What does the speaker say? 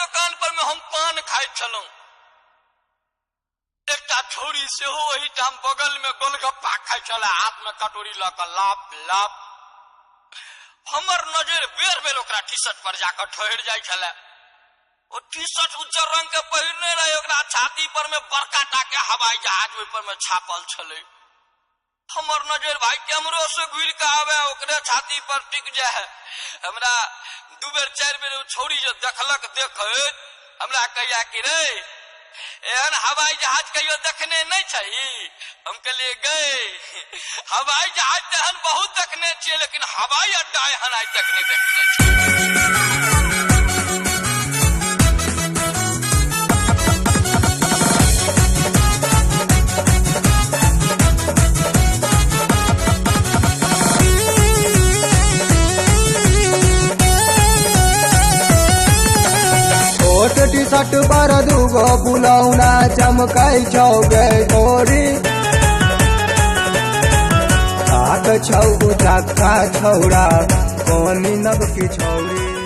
दोकान पर में हम पान खाइत छलहुँ। एकटा छौरी सेहो ओहिठाम बगल में गोलगप्पा खाइ छलै, हाथ में कटोरी लऽ कऽ लाप लाप। हमर नजर बेर बेर ओकरा टी शर्ट पर जाकऽ ठहरि जाइ छलै। ओ टी शर्ट उज्जर रंग के पहिरने रहे, ओकरा छाती पर में बड़का टा के हवाई जहाज ओहि पर में छापल छलै। हमर नजर भाई कैमरो से घुरि के आवे, ओकरे छाती पर टिक जाए। हमरा 2 बेर 4 बेर ओ छौरी जे देखलक, देखैत हमरा कहिया कि रे एहन हवाई जहाज कहियो देखने नहीं छही? हम कहलिए गए हवाई जहाज तऽ एहन बहुत देखने छियै, लेकिन हवाई अड्डा एहन आइ तक नहीं देखने छियै। छोट टी शर्ट पर दूगो फुलौना चमकै छौ गे गोरी, हाथ छौ उचक्का छौड़ा कोनी नबकी छौरी।